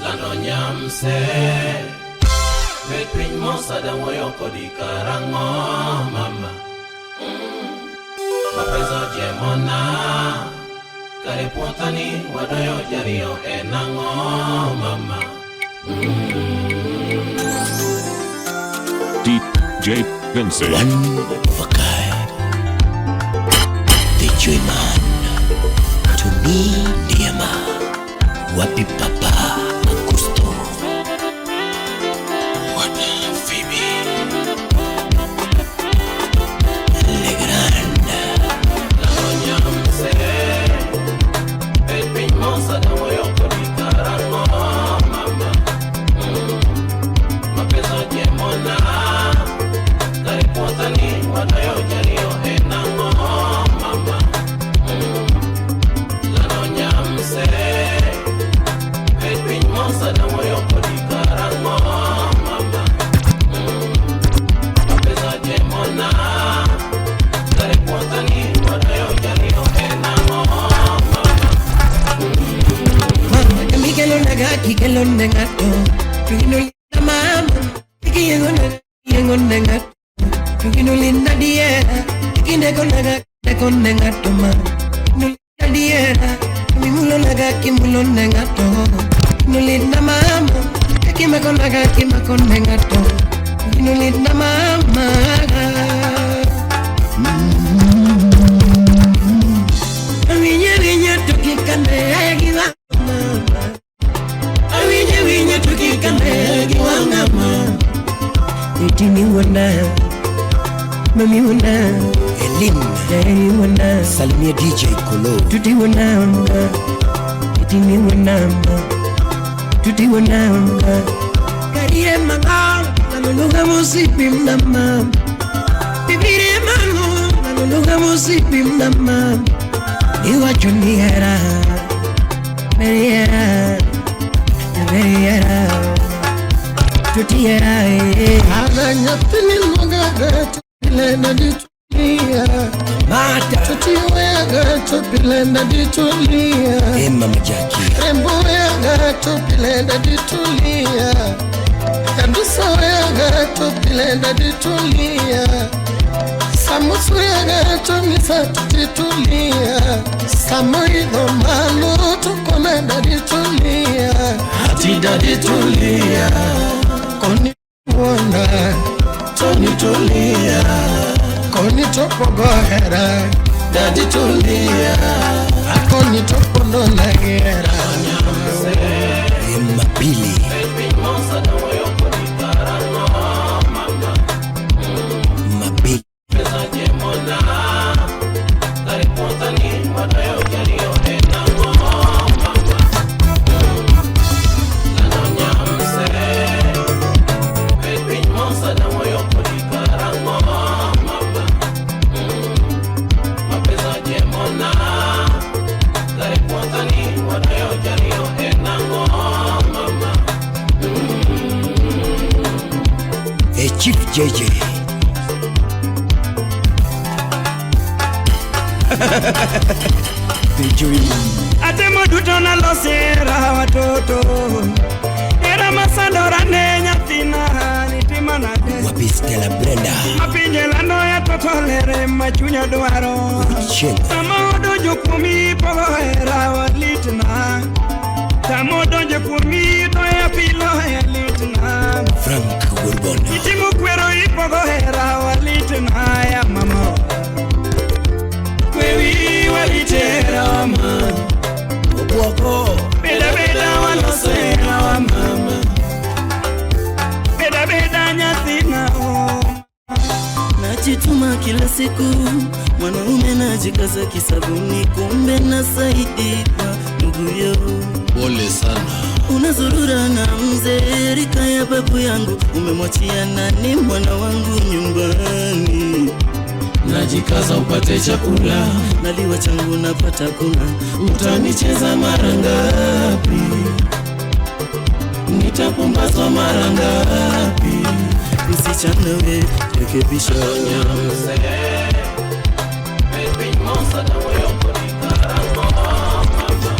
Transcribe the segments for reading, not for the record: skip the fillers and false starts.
Lando nyamse Bet piny mosada wuoyo kodi karang'o mama. Mapenzi ojemona kare puothani wadoyo jariyo en ang'o mama. DJ Vincent. One of a kind. The Joy Man. Tony Ndiema. Wapi Papa Augusto. Wana Phoebe. Legrand. Lando nyamse Bet piny mosada wuoyo kodi karang'o mama. Mapenzi ojemona kare puothani wadoyo jariyo en ang'o mama. Lando nyamse Bet piny mosada wuoyo kodi karang'o mama. Mapenzi ojemona kare puothani wadoyo jariyo en ang'o mama. Mikelo naga kikelo nengato Tugino linda mama Kiyengo naga kiyengo nengato Tugino linda diera Kineko naga neko nengato ma Tugino linda diera Mimulo naga kimulo nengato Tugino linda mama Kimako naga kimako nengato Tugino linda mama. Awinye winye tukikane giwa mama. Awinye winye tukikane giwa mama. Itini wana mami wana Elin. Daddy wana Salimia DJ Kolo. Tuti wana itini wana tuti wana Karire mama manuluga musipi mama. Bibire mama manuluga musipi mama. Iwacho ni hera Meriera Meriera Tuti hera Ana nyathini luonga to pile ditulia. Mata. Tutiwega to pile ditulia. Emma Majaki. Rembo wega to pile ditulia. Kanduso wega to pile ditulia. Samusu wega to misa titulia. Samoidho malo to kona ditulia. Ati dadi tulia Koni wuona Tony tulia koni to pogo hera. Dadi tulia Akoni to pondo nagera. Emma Pili. Bet piny mosada wuoyo kodi karang'o mama. Mabili. Pesa jemona kare puothani wadoyo jariyo en ang'o mama. Lando nyamse Bet piny mosada wuoyo kodi karang'o mama. Mapesa jemona kare puothani wadoyo jariyo en ang'o mama. E Chief JJ. The Joy Man. Atemo duto nalosi hera watoto hera masandora ne nyathina nitima nade. Wapi Stella Brenda. Mapinje lando ya toto lere ma chunya dwaro. Chieng. Sama odonjo kuomi pogo hera walitna. Sama odonjo kuomi to ya pilo ya litna. Frank Gurbono. Itimo kwero ipogo hera walitna ya mama. Kwewi walitera wa mama. Obwoko. Beda beda waloso hera wa mama. Beda beda nyathina o. Najituma kila siku, mwanaume najikaza kisabuni, kumbe nasaidiwa ndugu yo. Pole sana. Unazurura na mzee rika ya babu yangu, umemwachia nani mwana wangu nyumbani? Najikaza upate chakula, naliwa changu napata kuna. Utanicheza mara ngapi? Nitapumbazwa mara ngapi? Msichana we, rekebisha. Nyamse Bet piny mosada wuoyo kodi karang'o mama.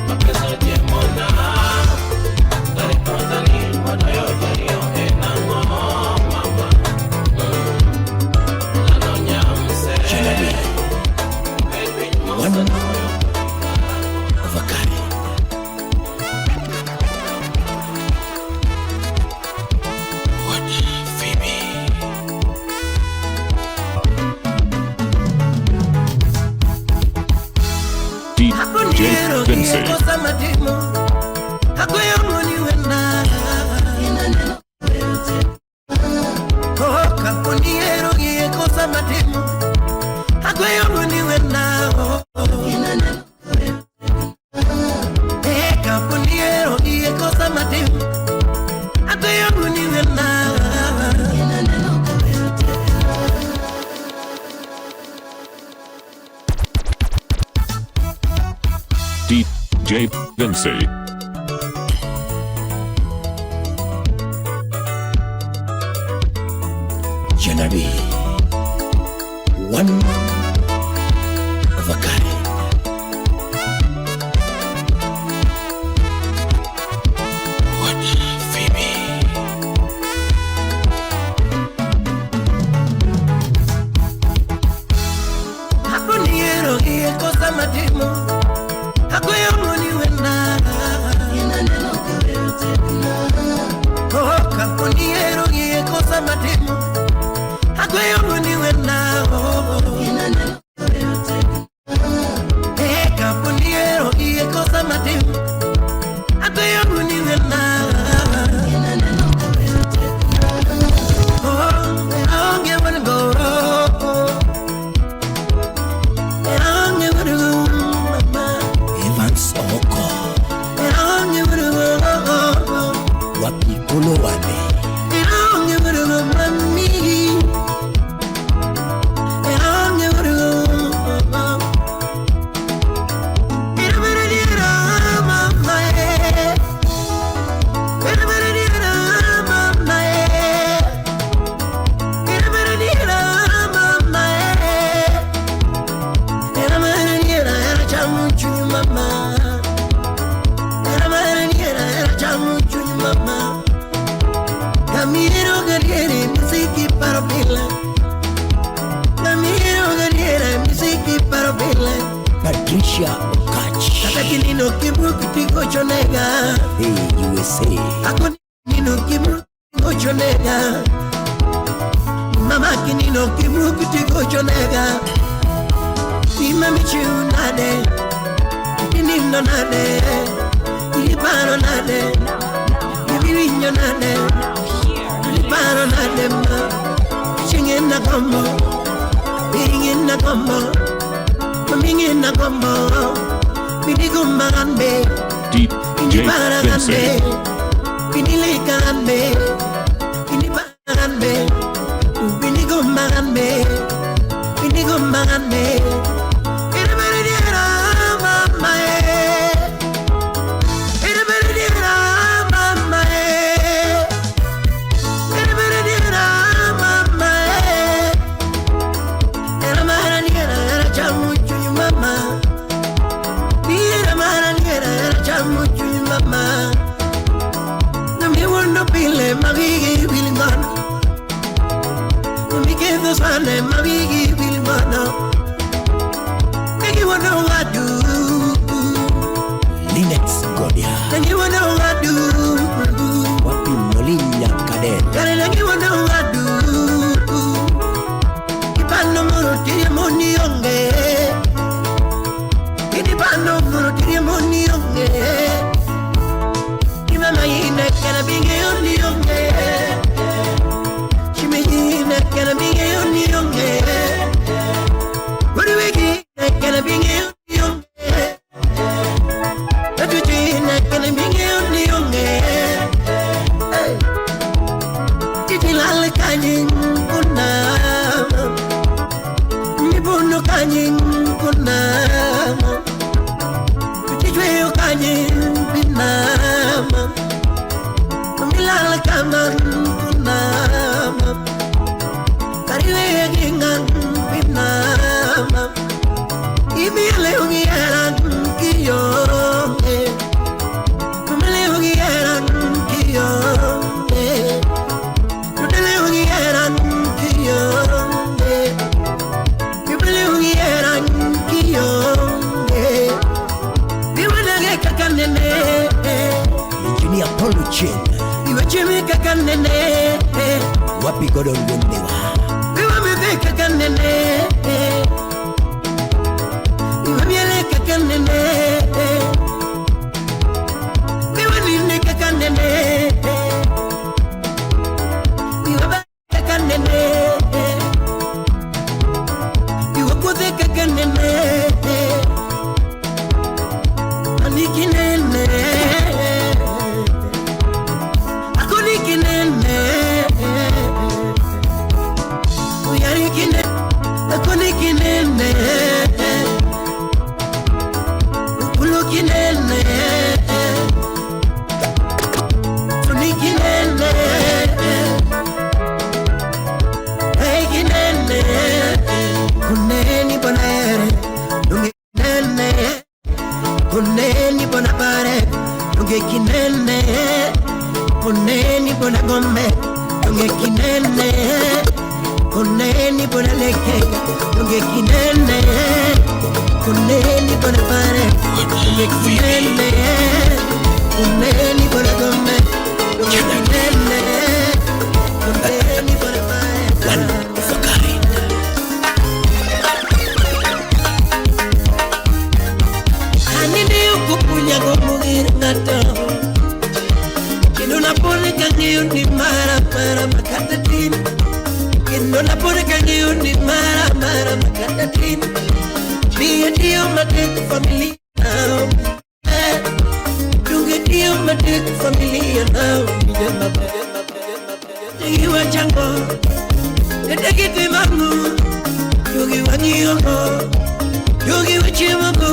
Mapesa jemona DJ Vinci. DJ Vinci. Janabi, one of a kind. What Phoebe? Evans Omoko, wapi Kolo Wane, Patricia Okach, hey USA, Mama kinino kibuku gochonega Imami chunade Kinino nade Iliparo nade Ibirinyo nade Iliparo nade ma Chingena kombo Biringina kombo Mamingina kombo Binigumbagambe DJ Vinci. Binilikambe Binibarambe Binigumbagambe Binigumbagambe Linex Godia, wapi Molina Kaden, Engineer Paul Chin, wapi Gordon Gundewa, Koneni bona bare donge kinene. Koneni bona gombe donge kinene. Koneni bona leke donge kinene. Koneni bona bare donge kinene. Koneni bona gombe donge kinene. Koneni bona bare. One of a kind. Anini ukupunya gomugir ngato. Kendo napone kang'eyo ni mara mara makata tin. Kendo napone kang'eyo ni mara mara makata tin. Miyo tiyo matek familia nao. Dunge tiyo matek familia nao. Jogi wachango kata gitimango. Jogi wang'iyogo. Jogi wachiemogo.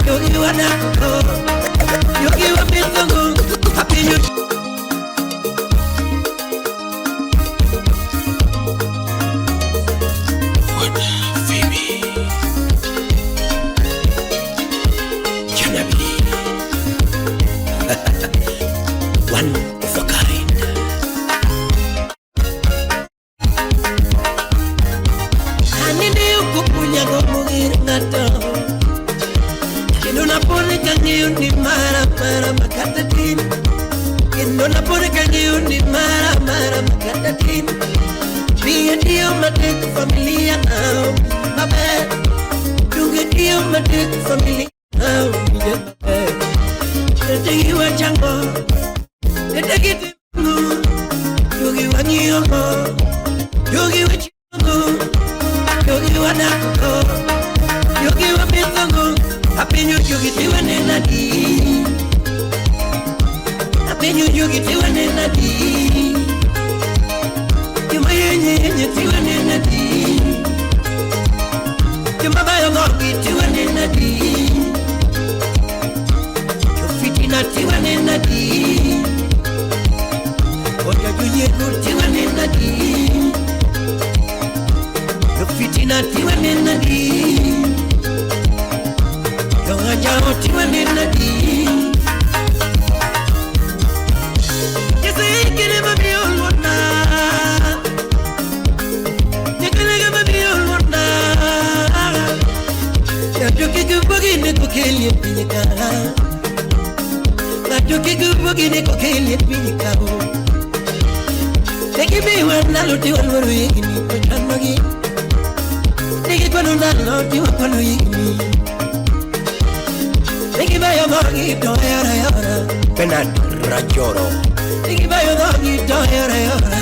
Jogi wadakgo. Jogi wapidhogo. Apenjo Janabi. One of a kind. Anini ukupunya gomugir ng'ato. Kendo napone kang'eyo ni mara mara makata tin. Kendo napone kang'eyo ni mara mara makata tin. Miyo tiyo matek familia nao maber. Dunge tiyo matek familia nao maber. Jogi wachango kata gitimango. Jogi wang'iyogo. Jogi wachiemogo. Jogi wadakgo. Jogi wapidhogo. Apenjo jogi tiwanena di. Apenjo jogi tiwanena di. Joma yenye yenye tiwanena di. Joma bayo gogi tiwanena di. Jofitina tiwanena di. Oja joyiego tiwanena di. Jofitina tiwanena di. Jongajao tiwanena di. Jesekele mabiolona. Jekelege mabiolona. Najoke kubogine kokelie pinyika. Najoke kubogine kokelie pinyika. Nekimiwa nalo tiwalwaro yigni tochanogi. Negikwano nalo tiwakwano yigni. Negibayo dhogi to yora yora. Bernard Rajoro. Negibayo dhogi to yora yora.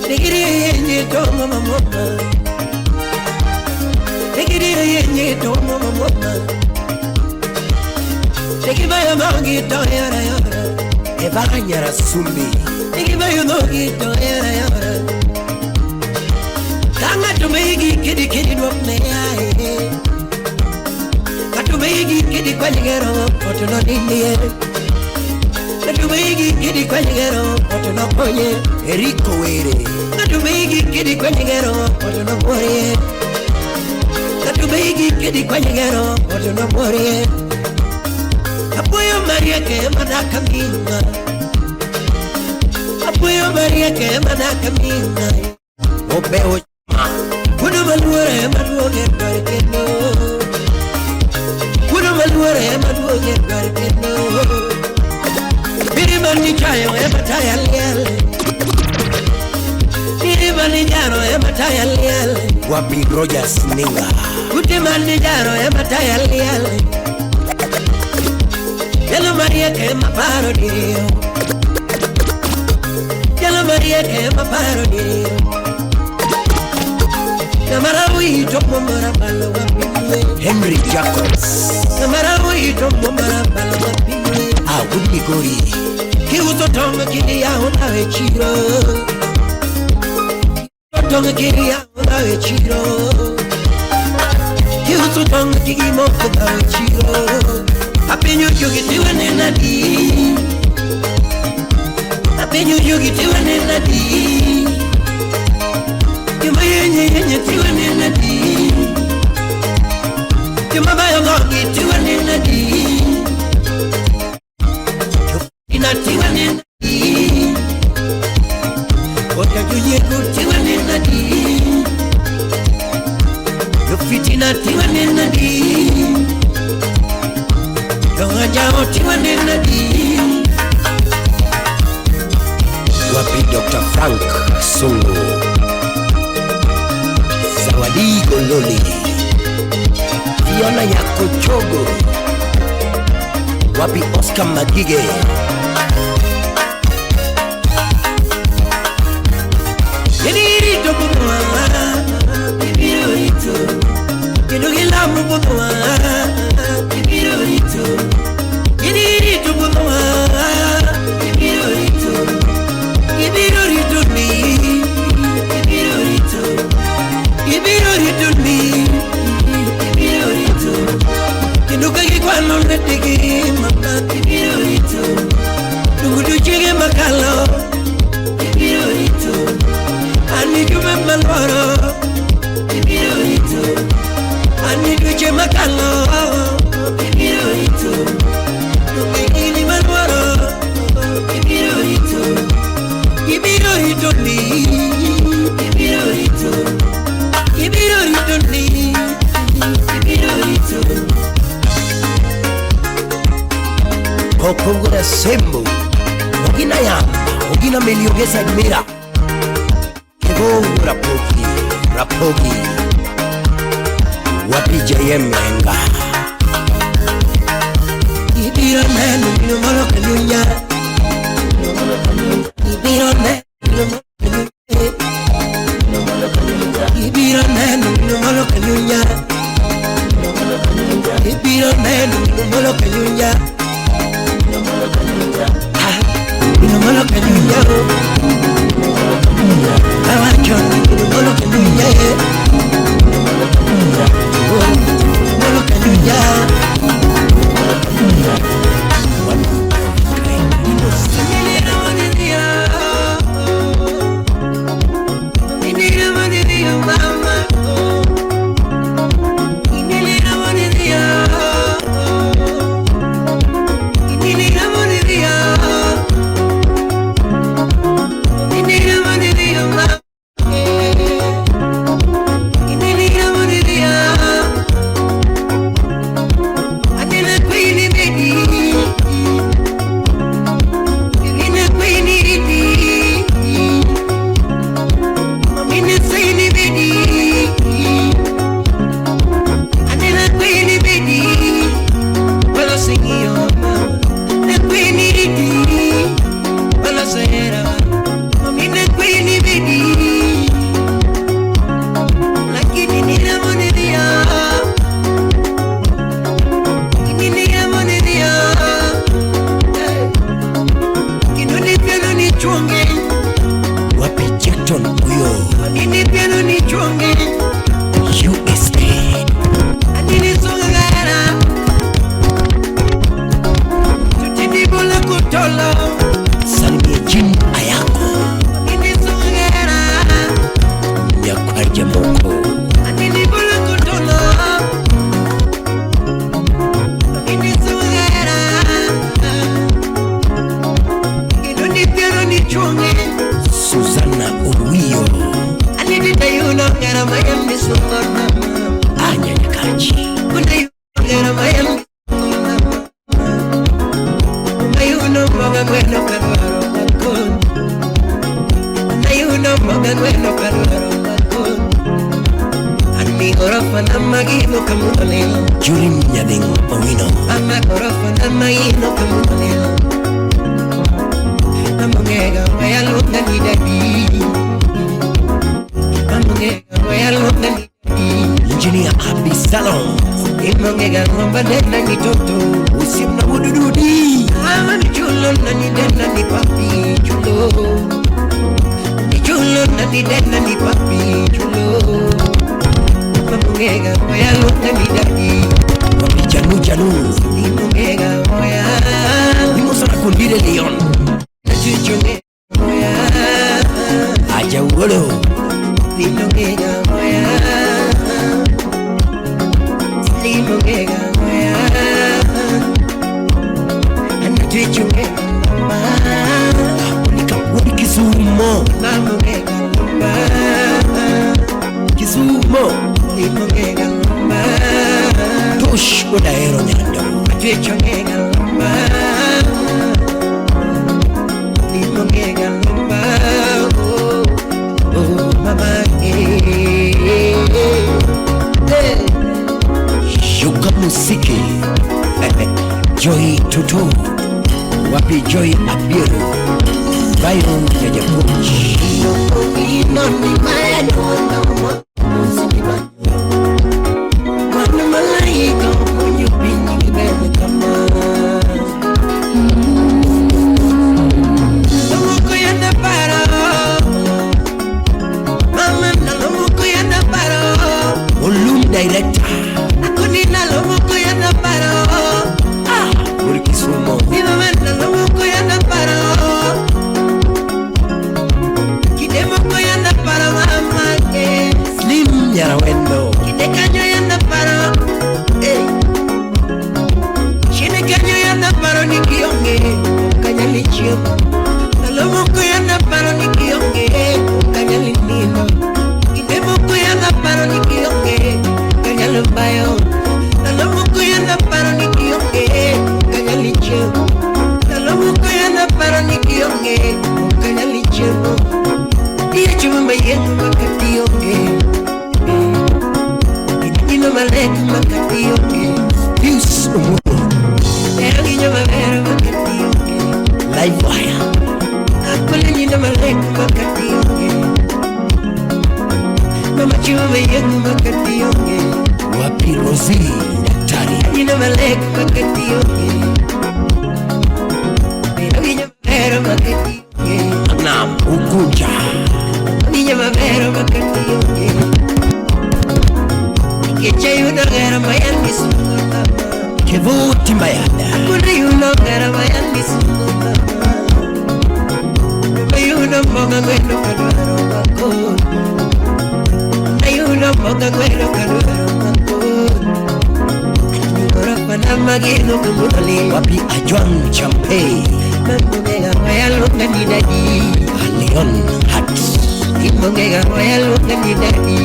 Negirie yenye to mama mama. Negirie yenye to mama mama. Negibayo dhogi to yora yora. Eva Nyarasumbi. Negibayo dhogi to yora yora. Kanga tumegi kidi kidi dwok ne ae. Katubeigi kidi kwanyigero otono nindie. Katubeigi kidi kwanyigero otono konye. Eriko Were. Katubeigi kidi kwanyigero otono morie. Katubeigi kidi kwanyigero otono morie. Apuoyo marieke manaka minga. Apuoyo marieke manaka minga. Obeo Chama. Kudu maluore maduoge dwar kendo. Kudu maluore maduoge dwar kendo. Biri mani chayo ema taya liel. Biri mani jaro ema taya liel. Wapi Rogers Ninga. Kuti mani jaro ema taya liel. Jalo marieke ema paro diriyo. Jalo marieke ema paro diriyo. Namarawi to momara balo wapinwe. Henry Jacobs. Namarawi to momara balo wapinwe. Awud Migori. Kiuso tonga kidi ya unawe chiro. Tonga kidi ya unawe chiro. Kiuso tonga kigi moko nawe chiro. Apenyo jogi tiwane nadi. Apenyo jogi tiwane nadi. Joma yenye yenye tiwane nadi. Joma bayo Fitina tiwa nena di Donga jao tiwa nena di Wapi Dr. Frank Sungu, Zawadi Gololi, Fiona Nyakochogo, wapi Oscar Magige, Yenirito budwa Ibiro ito Kendo gilamu budwa Ibiro ito Yenirito budwa Ibiro ito Ibiro rito ni Ibiro rito Ibiro rito ni Ibiro rito Kendo kagikwano netigi mama Ibiro rito Dungu chege makalo Ibiro rito Ani jume malwaro Ibiro rito Ani duche makalo Ibiro rito Dukini malwaro Ibiro rito Ibiro rito ni Ibiro rito Ibiro rito ni Ibiro rito Kokongora Sembo, Ogina Yamba, Ogina Meliogesa Admira, Kevo Rapogi, Rapogi, wapi JM Henga, Ibiro neno bino molo kalunya Ibiro neno bino molo kalunya Ibiro neno bino molo kalunya Ibiro neno bino molo kalunya Ah, bino molo kalunya Awacho bino molo kalunya Oh, molo kalunya Wapi Jackton Oyo, USA, Salimia Jim Ayako, Nyakwaja Moko, Susanna Owiyo, Anya Nyakachi, Jurim Nyading Owino, Engineer Abdi Salom, Usim na Wudududi, Wapi Janu Janu, Nimo sana Kundire Leon, Aja Ugolo, Nika Kisumo, Kisumo, lomba. Tosh Odaero Nyando. Atwecho ngega lomba. Limo ngega lomba. Oh, oh mama eh. Hey. Shuka Musiki. Joy Tutu. Wapi Joy Abiero. Byron Jajapoch. Mwana malaika opunyo piny gibedo kama. Lomoko yanda paro. Mama na lomoko yanda paro. Olum Director. Akoni na lomoko yanda paro. Ah, Kisumu. Mi mama na lomoko yanda paro. Kide moko yanda paro mama eh. Slim Nyarawendo. Kide kanyo yanda paro. Eh. Chine kanyo yanda paro ni kionge. Kanyali chiemo. Na lomoko yanda paro ni kionge. Kanyali nino. Kide moko yanda paro ni kionge. Kanyali bayo. Na lomoko yanda paro ni kionge. Kanyali chiemo. Na lomoko yanda paro ni kionge. Kanyali chiemo. Iya chuma mayengo makati onge. Ino malek makati onge. Pius Omuro. Pero guiño mavero makati onge. Live Wire. Akole nyino malek makati onge. Mama chuma mayengo makati onge. Wapi Rosie Daktari. Nyino malek makati onge. Pero guiño mavero makati onge. Nam Ugunja. Niña mavero makati onge. Kecha yuno gera mayan misungo mama. Kevo Timbayada. Akune yuno gera mayan misungo mama. Ayuno monga gweno kadwaro mako. Ayuno monga gweno kadwaro mako. Gorofa na mageno kumuloli. Wapi Ajwang Champe. Mamongega royal lunga ni dadi. Leon Hat. Imongega royal lunga ni dadi.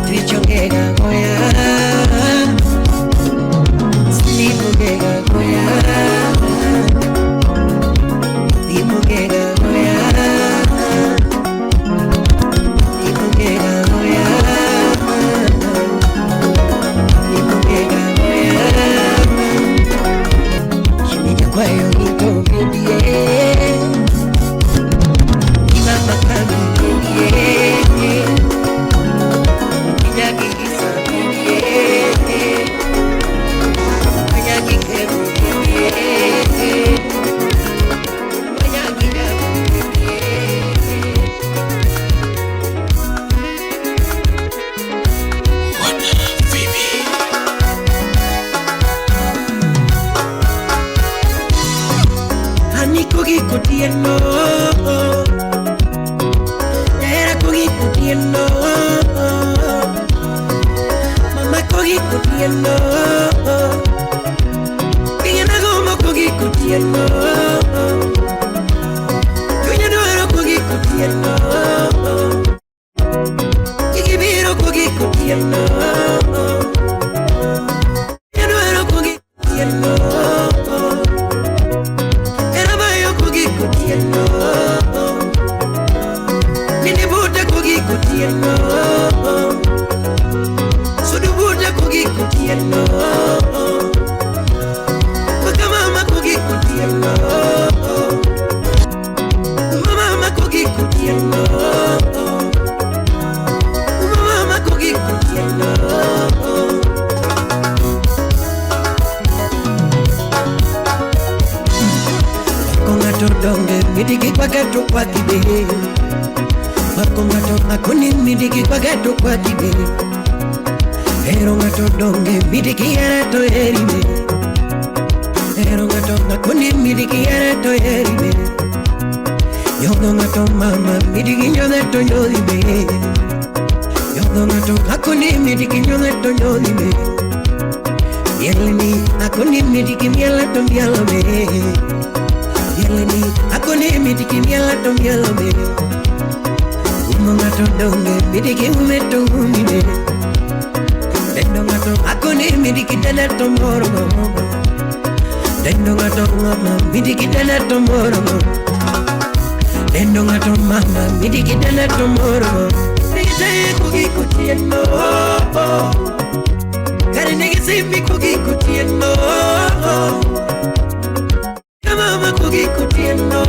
Twichongega goya. Slimongega goya. Timongega goya. Timongega goya. Timongega goya. Shimija kwayo nito medie. Imama kami medie. Inyagigisa medie. Anyagikeru medie. Anyagidabu medie. Ani kogikotieno. Era kogikotieno. Mama kogikotieno. Pingena gomo kogikotieno. Chunya dwaro kogikotieno. Igibiro kogikotieno. Chunya dwaro kogikotieno. Era bayo kogikotieno. Nini buta kogikotieno. Sudu buta kogikotieno. Maka mama kogikotieno. Mama kogikotieno. Mama kogikotieno. Kongato donge midigi kwagato kwatibe. Makongato akoni midigi kwagato kwatibe. Ero ngato donge midigi era to erime. Ero ngato akoni midigi era to erime. Yodo ngato mama midigi nyode to nyodime. Yodo ngato akoni midigi nyode to nyodime. Mieleni akoni midigi miela to mielo me. Mieleni akoni midigi miela to mielo me. Umo ngato donge midigi ume to umime. dene tomoro Dendo ngato mama midiki dene tomoro Dendo ngato mama midiki dene tomoro Nigite kugi kutieno Kare nigi simi kugi kutieno Mama kugi kutieno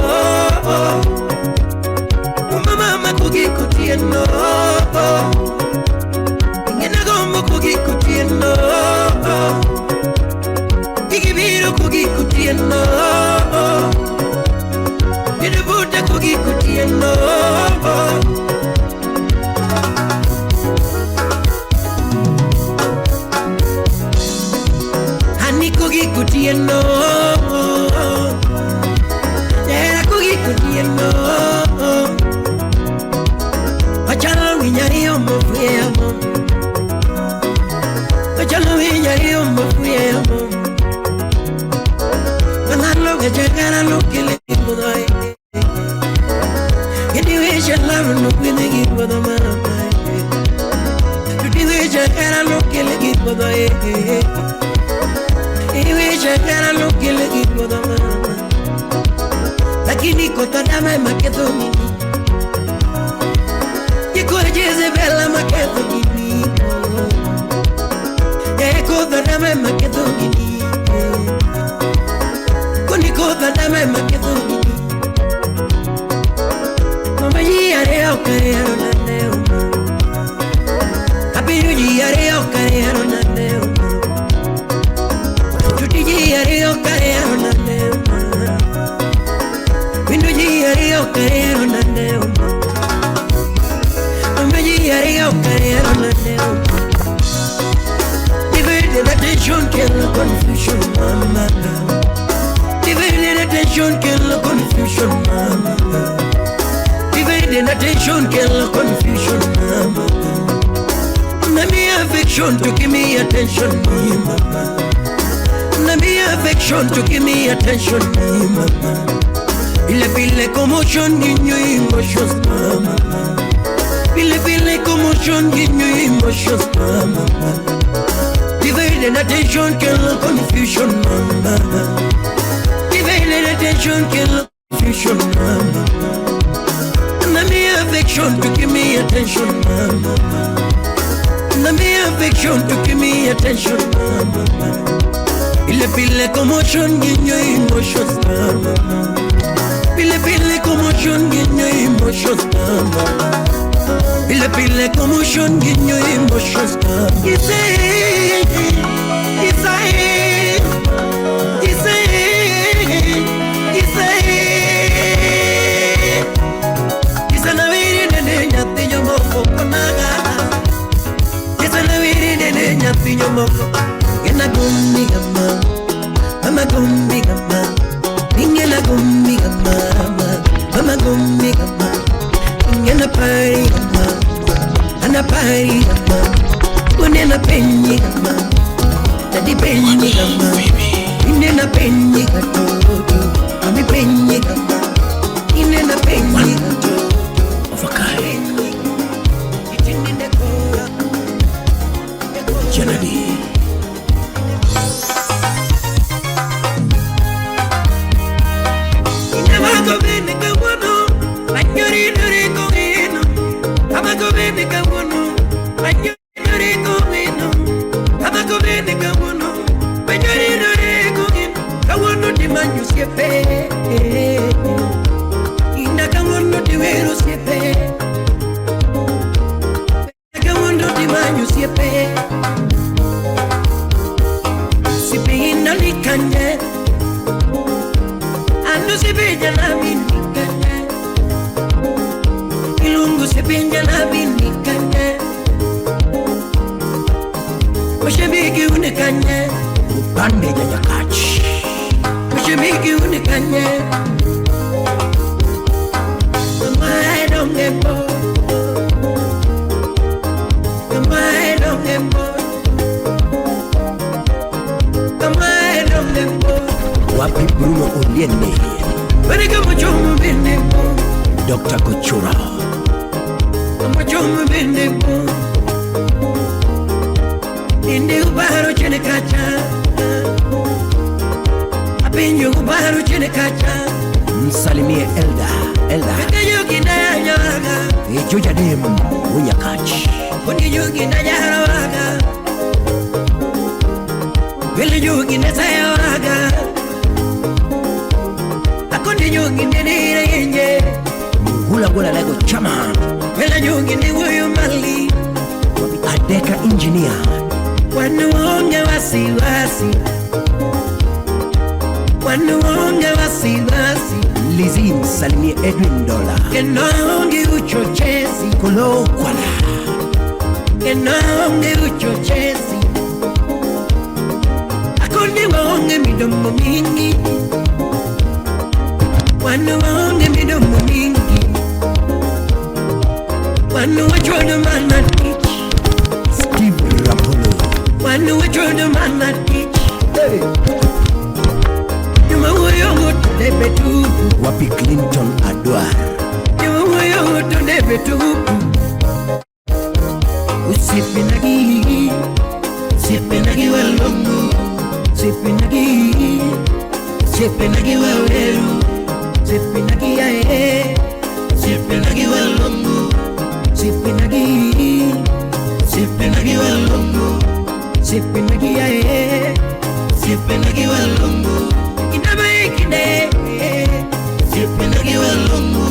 Mama kugi kutieno Ingena gombo kugi kutieno Igibiro kugi kutieno Nidubuta kugi kutieno Hani kugi kutieno Era kugi kutieno Ochalo winyari omo Ochalo winyari omo Manalo que llegara lo que le digo doy Que ni voy a la no puede ir puedo mamá Que ni voy a llegar a lo que le digo doy Que ni voy a llegar a lo que le digo doy mamá Lakini kotadame maketo mimi Jezebel maketo gini Kotadame maketo gini Koni kotadame maketo gini Mama yiare okare na uma Apiru yiare okare na uma Tuti yiare okare na uma Windu yiare okare na uma Divided attention kill confusion, mama. Divided attention kill confusion, mama. Divided attention kill confusion, mama. Nami affection to give me attention, mama. Nami affection to give me attention, mama. Ile pile commotion in your emotions, mama. Pile pile commotion in your emotions, mama. Divided attention kill confusion, mama. Divided attention kill confusion, mama. Nami affection to give me attention, mama. Nami affection to give me attention, mama. Pile pile commotion in your emotions, mama. Pile pile commotion in your emotions, mama. Pile pile commotion in your emotions, mama. Isai, Isai, Isai, Isai. Isanawiri nene nyathi jomoko konaga. Isanawiri nene nyathi jomoko. Ngena gumbi gama, mama gumbi gama. Ngena gumbi gama, mama gumbi gama. Ngena pari gama, ana pari gama. Unena penyi gama, tadi penyi gama. Inena penyi gatoto, ami penyi gama. Inena penyi gatoto. Of a kind. Kennedy. Wapi Bruno Oliene, Dr. Kochura. Inde ubaro chene kacha. nene kacha. Msalimie Elda, Elda. Jugi na nyaga. Ijuja dem Unyakach. Kundi jugi na jarawaga. Wili jugi na sayawaga. Akundi jugi na nire yenye. Hula gula lego chama. Wila jugi ni wuyu mali. Adeka engineer. Wanuonge wasiwasi. Wanuonge wasiwasi. Lizzy msalimie Edwin Dola. Kenonge uchochezi. Kolo kwala. Kenonge uchochezi. Akundi waonge midomo mingi. Wanuonge midomo mingi. Wanu wachodo mana tich. Steve Rapolo. Wanu wachodo mana tich. Hey. Juma wuyo debe tupu. Wapi Clinton Adwar. Juma wuyo debe tupu. Usipinagi, sipinagi walongo. Sipinagi, sipinagi waweru. Sipinagi ae, sipinagi walongo. Sipinagi, sipinagi walongo. Sipinagi ae, sipinagi walongo. Inamaikine, sipinagi walongo.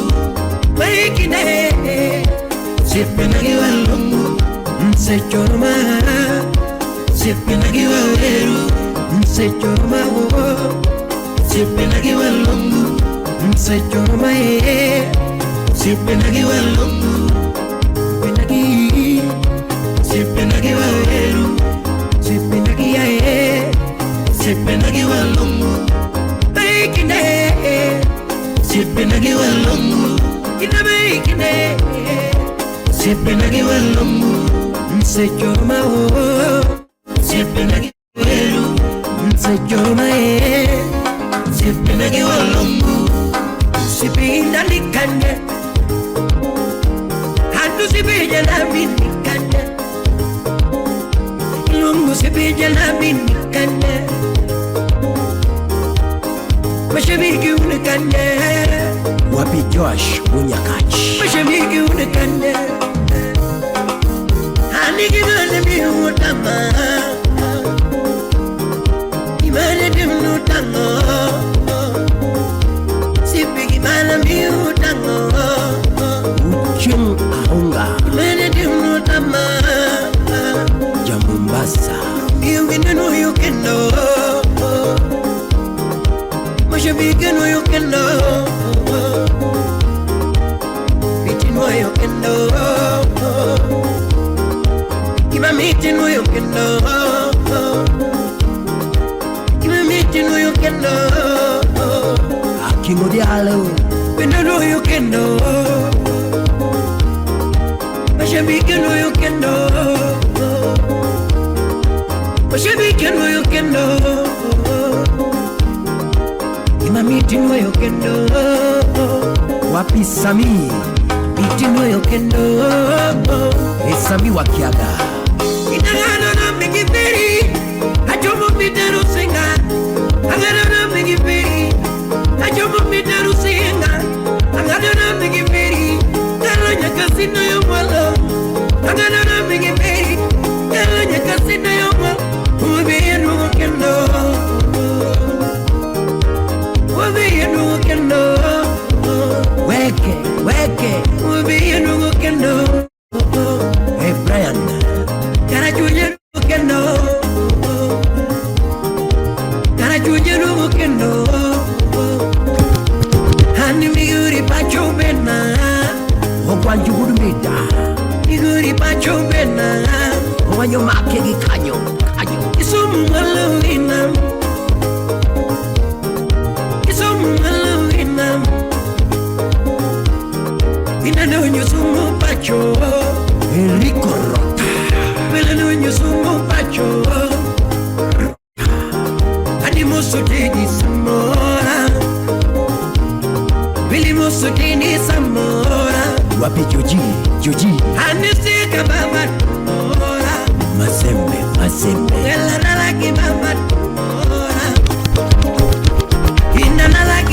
Maikine, sipinagi walongo. Msechoma, sipinagi waweru. Msechoma, sipinagi walongo. Msechoma, sipinagi walongo. Sipinagi, sipinagi waweru. Sipinagi ae, sipinagi walongo. Maikine, sipinagi walongo. Inamaikine, sipinagi walongo. Msechoma, sipinagi waweru. Msechoma, sipinagi walongo. Sipindalikane, handu sipijalabinikane. Lungu sipijalabinikane. Mashabiki unikane. Wapi Josh Unyakach. Mashabiki unikane. Hanigi mane miutama. Imane dimnutango. Sipigi mana miutango. Ucheng Ahunga. Imane dimnutama. Ja Mombasa. Miuginu yukendo. Mashabiki no yukendo. Bitino yukendo. Imamiti no yukendo. Imamiti no yukendo. Akingodialo. Pendo no yukendo. Mashabiki no yukendo. Mashabiki no yukendo. Imamiti no yukendo. Wapi Sami. Miti no yukendo. Sami wakiaga. Inagano na migipiri. Achomo mitaru singa. Agano na migipiri. Achomo mitaru singa. Agano na migipiri. Kalo nyakasino yo mwalo. Agano na migipiri. Kalo nyakasino yo mwalo. Uwe nugo kendo. Uwe nugo kendo. Weke, weke. Uwe nugo kendo. Hey Brian. Karachunya kendo. Karachunya kendo. Hani miguri pacho bena. Okwanju gudumida. Miguri pacho bena. Owanyo make gi kanyo, kanyo. Isumu malawina. Isumu malawina. Inanonyo sumu pacho. Enrico Rota. Melanonyo sumu pacho. Animoso teni samora. Vilimoso teni samora. Wapi Joji, Joji. Anisika baba tora. Mazembe, Mazembe. Ela nalaki baba tora. Inanalaki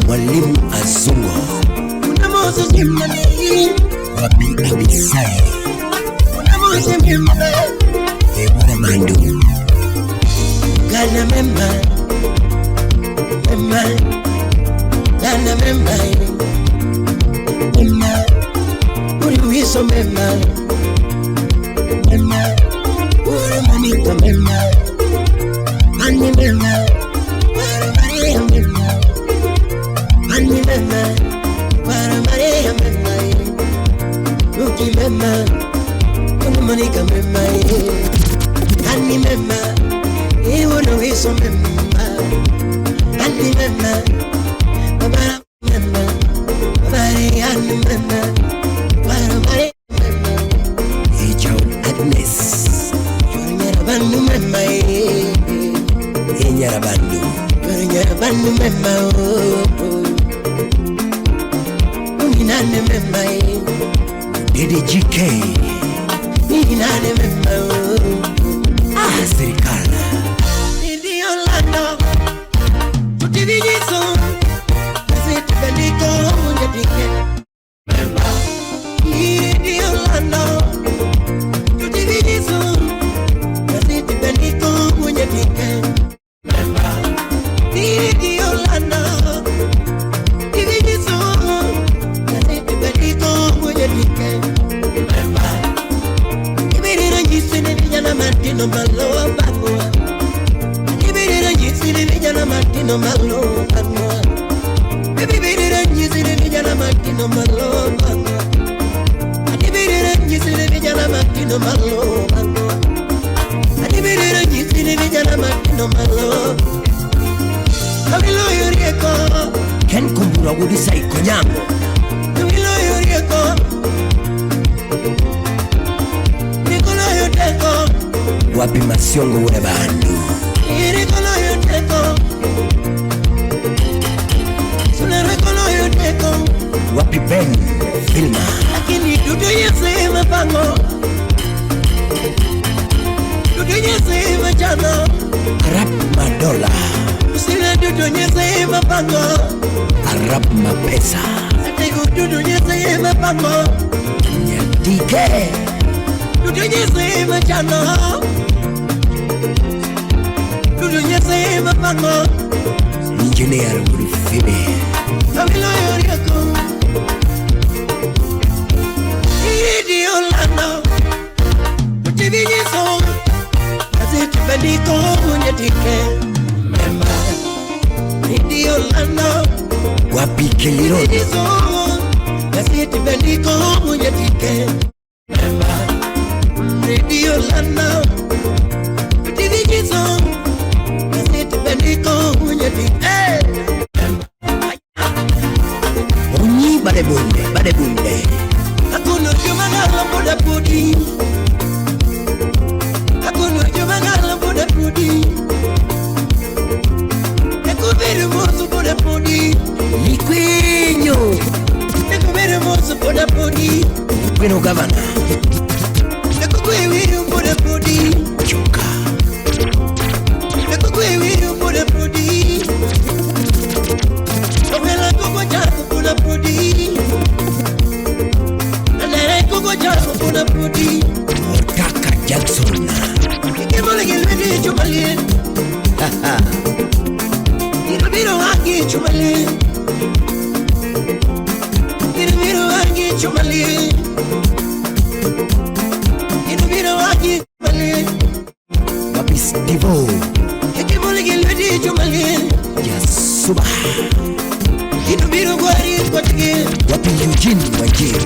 Mwalimu Azungu Wapi Abisai Ebora Mandu Gana mema mema Gana mema mema Uri mema mema Uri manito mema Ani mema Para Maria mema Ani mema Para Maria mema Uki mema Uri manika mema Ani mema Iwo wiso mema Ani mema Para mema Para ani mema Para Maria mema Ijaun Agnes Bandu mema Enyara bandu Enyara bandu mema Uninane mema Dede GK Uninane mema Ah serikala Didi Orlando Tutivijiso Nasiti bendiko Unjadike Mema Didi Orlando Tutivijiso Nasiti bendiko Unjadike Mema Didi Orlando Wagudisa Ikonyango. Wiloyo rieko. Rikoloyo teko. Wapi Masiongo wuna bandu. Rikoloyo teko. Suna rikoloyo teko. Wapi Ben Filma. Lakini dudu yese mapango. Dudu yese machano. Arab Madola. Usina dudu yese mapango. Arab Mapesa. Atego dudu yese mapango. Nyatike. Dudu yese machano. Dudu yese mapango. Engineer Murifime. Awilo yoriako. Idi olano. Utibinyiso. Aziti bandiko nyatike. Memba. Idi olano. Wapi Keliro. Utibinyiso. Aziti bandiko nyatike. Memba. Idi olano. Utibinyiso. Aziti bandiko nyatike. Onyi badebunde badebunde. Hakuno jumangala boda pudi. Hakuno jumangala boda pudi. Ekuberu mozo boda pudi. Likwenyo. Ekuberu mozo boda pudi. Kweno gavana. Ekukwewiru boda pudi. Chuka. Ekukwewiru boda pudi. Owela kuko chako boda pudi. Anere kuko chako boda pudi. Otaka Jackson. Ikemole gilwedi chumalien. Irubiro wangi chumalien. Irubiro wangi chumalien. Irubiro wangi chumalien. Wapi Stivo. Ikemole gilwedi chumalien. Yasuba. Irubiro gwari kwachige. Wapi Eugene Wanjiru.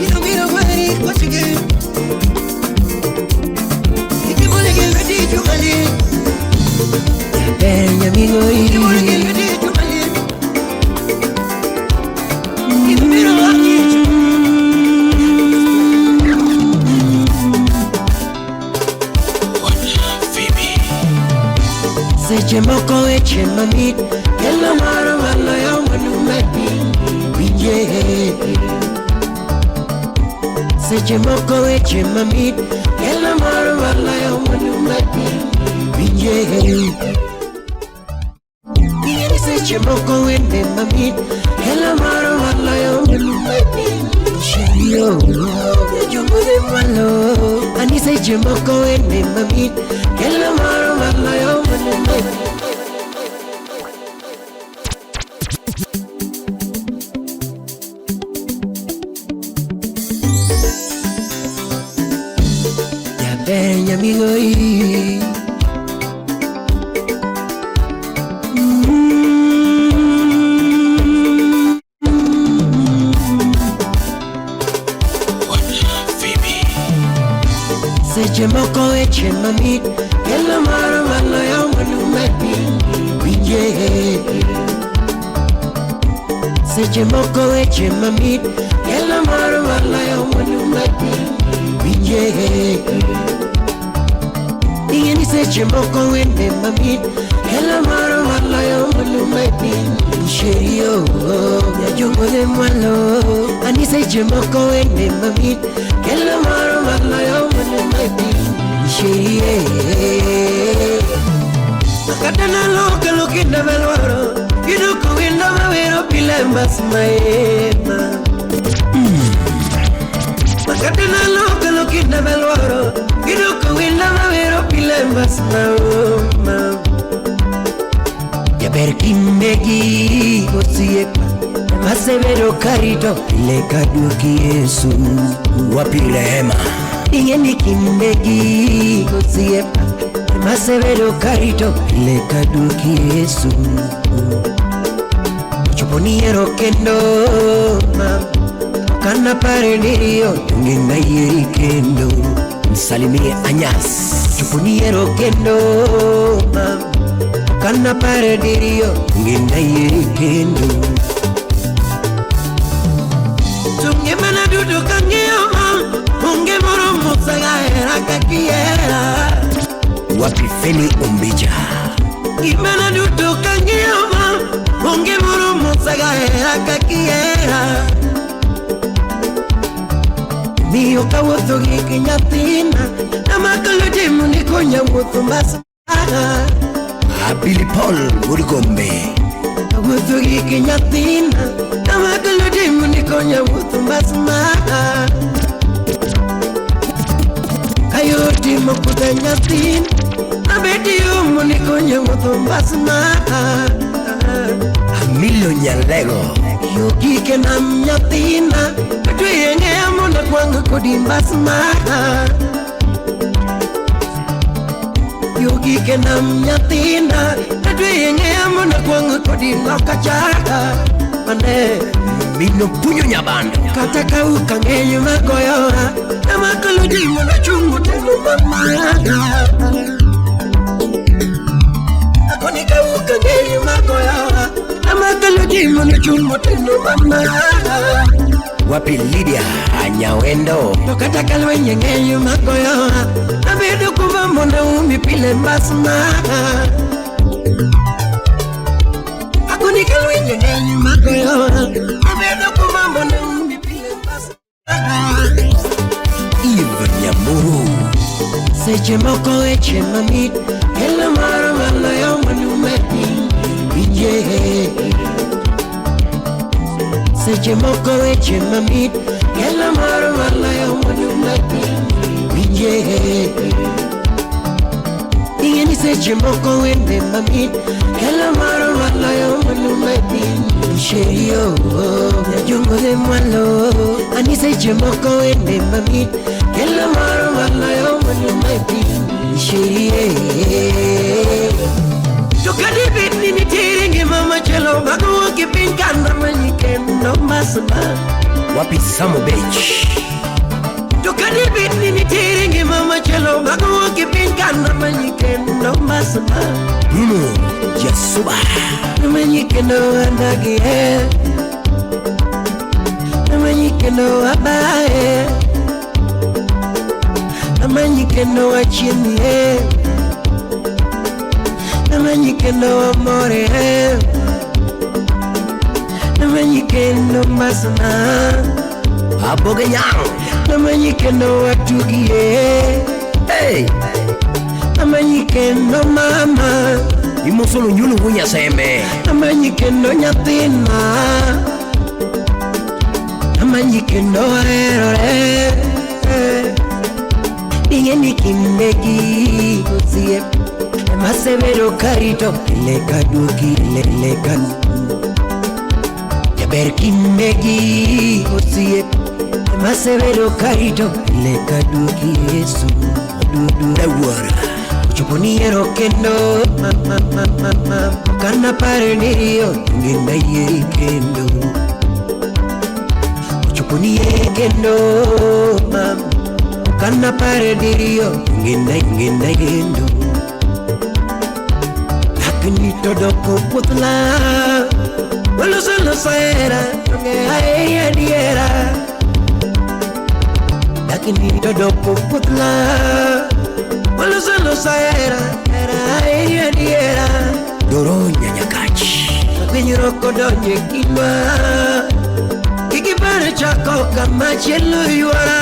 Irubiro gwari kwachige. Ikemole gilwedi chumalien. Peña amigo Ikemole gilwedi chumalien. Irubiro wangi chumalien. Seche moko weche mamit kelo moro maloyo mwandu mapiny winje. Seche moko weche mamit kelo moro maloyo mwandu mapiny winje. Seche moko wende mamit kelo moro maloyo mwandu mapiny winje. Jomode malo ani seche moko wende mamit kelo moro maloyo mwandu mapiny. Ven amigo y Seche moko weche mamit kelo moro maloyo mwandu mapiny winje. Seche moko weche mamit kelo moro maloyo mwandu mapiny winje. Ingeni seche moko wende mamit kelo moro maloyo mwandu mapiny sherio nyajongode mwalo ani seche moko wende mamit kelo moro maloyo mwandu mapiny sherie. Makatana loka lokinda melwaro iduko winda mawero pile masmaema. Makatana loka lokinda melwaro iduko winda mawero pile masmaema. Jaber kindegi osiepa masebero karito pile kaduoki Yesu. Wapi Rehema. Ingeni kindegi osiepa masebero karito pile kaduoki Yesu. Chopo niero kendo ma kana pare nirio tunge nayieri kendo. Msalimie Anyas. Chopo niero kendo ma kana pare nirio tunge nayieri kendo. Wapi Feni Ombija? Gimana duto kang'iyo ma onge moro mosegahera kakihera. Miyo kawuotho gi nyathina namako lwete mondo ikonya wuotho mbasa. Billy Paul Wuod Gombe. Awuotho gi nyathina namako lwete mondo ikonya wuotho mbasa. Kayo timo kudha nyathina abeti yo mondo ikonya wuotho mbasa. Amilo Nyalego. Yo gike nam nyathina atweye ng'eya mondo akwang' kodi mbasma. Yo gike nam nyathina atweye ng'eya mondo akwang' kodi loka chaka mane. Mino Punyo Nyabando. Kata kauka ng'eny magoyoa namako lweti mondo achung' motegno mama. Akoni kauka ng'eny magoyoa namako lweti mondo achung' motegno mama. Wapi Lydia Anyawendo? To kata ka lweny ng'eny magoyoa abedo kuma mondo umi pile mbasma. Akoni ka lweny ng'eny magoyoa abedo kuma mondo umi pile mbasma. Eve Nyamuru. Seche moko weche mamit kelo mor maloyo mwandu e piny winje. Seche moko weche mamit kelo mor maloyo mwandu e piny winje. Ing'e ni seche moko wende mamit kelo mor maloyo mwandu e piny sherio nyajungo de mwalo. Ani seche moko wende mamit kelo mor maloyo mwandu e piny sherie. To kadibed ni nitiere ngima machielo magowuok e piny kanda manyi kendo masma. Wapi Samo Bech? To kadibed ni nitiere ngima machielo magowuok e piny kanda manyi kendo masma. Bruno Jasuba. Namanyi kendo adagie, namanyi kendo abae, namanyi kendo achiemie, namanyi kendo amore, namanyi kendo masna. Aboge Nyang. Namanyi kendo atugie. Hey. Namanyi kendo mama. Imosolo nyulu wunya sembe. Namanyi kendo nyathina. Namanyi kendo aherore. Ing'e ni kindegi osiep emasebedo karito pile kaduogi lele ka. Jaber kindegi osiep emasebedo karito pile kaduogi Yesu dudu Dawuora. Ochopo ni ero kendo mama mama kana pare ni riyo ngenda yieri kendo. Ochopo ni ero kendo mama kana pare ni riyo ngenda ngenda kendo. Lakini to doko puoth la waloso loso hera onge aheri adiera. Lakini to doko puoth la waloso loso hera hera aheri adiera. Doro Nyanyakach. Winjruok odonjo e kindwa kik ipar chako kama chielo ywara.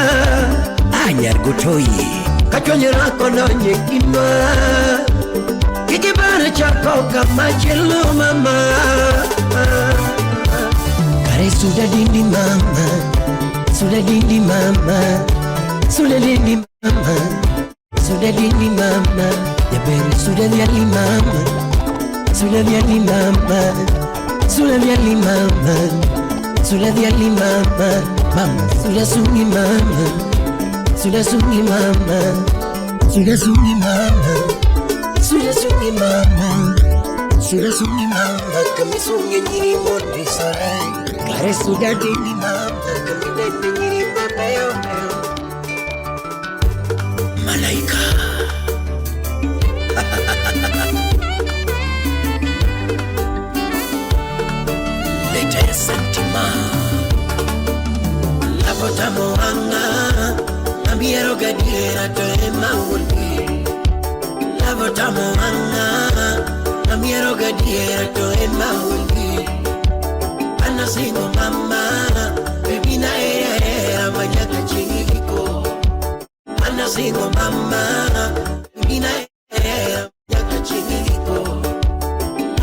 Anyar Gotoyi. Ka chwanyruok odonjo e kindwa kik ipar chako kama chielo mama. Kare suda dindi mama, suda dindi mama, suda dindi mama, suda dindi mama, jaber suda dhiali mama, suda dhiali mama, suda dhiali mama, suda dhiali mama, mama suda sungi mama, suda sungi mama, suda sungi mama, suda sungi mama, suda sungi mama, kami sungi nyiri mondi sarai. Kare suda dindi mama, kami nene nyiri mabeyo beyo. Malaika. Leta ya Santima. Lapotamo wanga, ambiero gadiera to ema wuon. Love tamo wanga Namiero gadiera to en mauli Ana singo mama Baby na era era manyaka chingiko Ana singo mama Baby na era era manyaka chingiko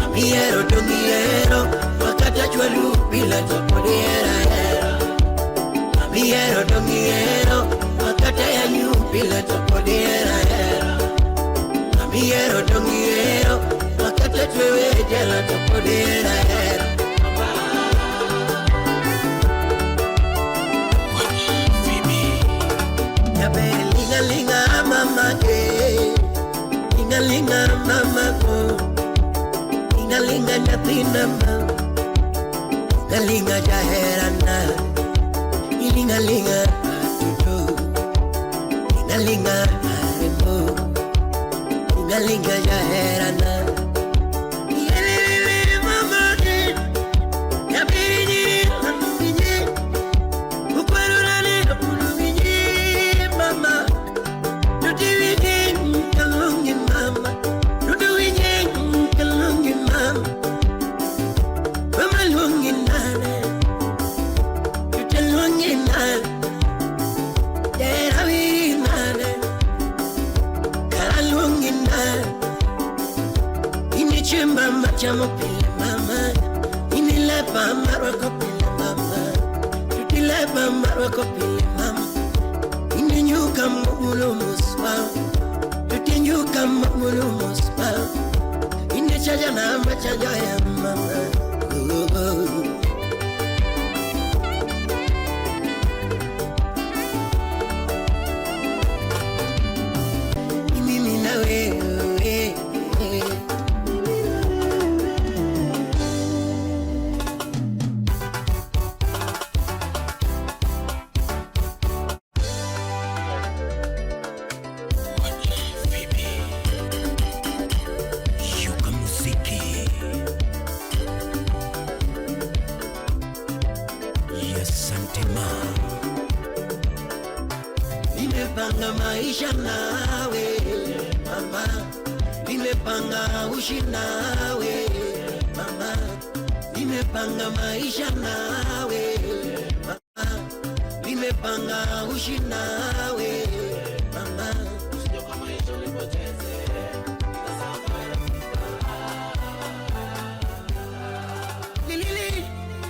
Amiero to miero Makata chwalu bila topodiera era Amiero to miero Makata ya nyu bila topodiera era Amiero to miero Makata twewe jela topodiera era Linga linga mama eh, linga linga mama oh, linga linga nyathina ma, linga linga jaherana, linga linga tutu, linga linga remo, linga linga jaherana. Yelele mama eh, nyabiri nyiri, ukwarurani upulubinyi mama. Mimi na wewe. Shuka muziki ya Santema. Nimepanga maisha nawe mama, nimepanga ushi nawe mama, nimepanga maisha nawe mama, nimepanga ushi nawe mama. Lilili,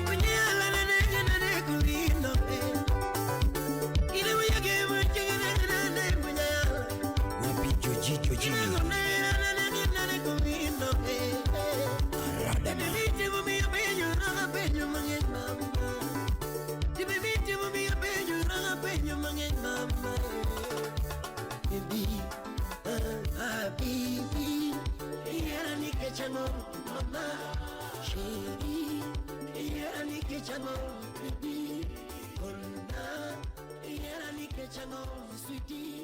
kunyala na na na na kulino eh. Wapi Joji Joji Radama Sweetie.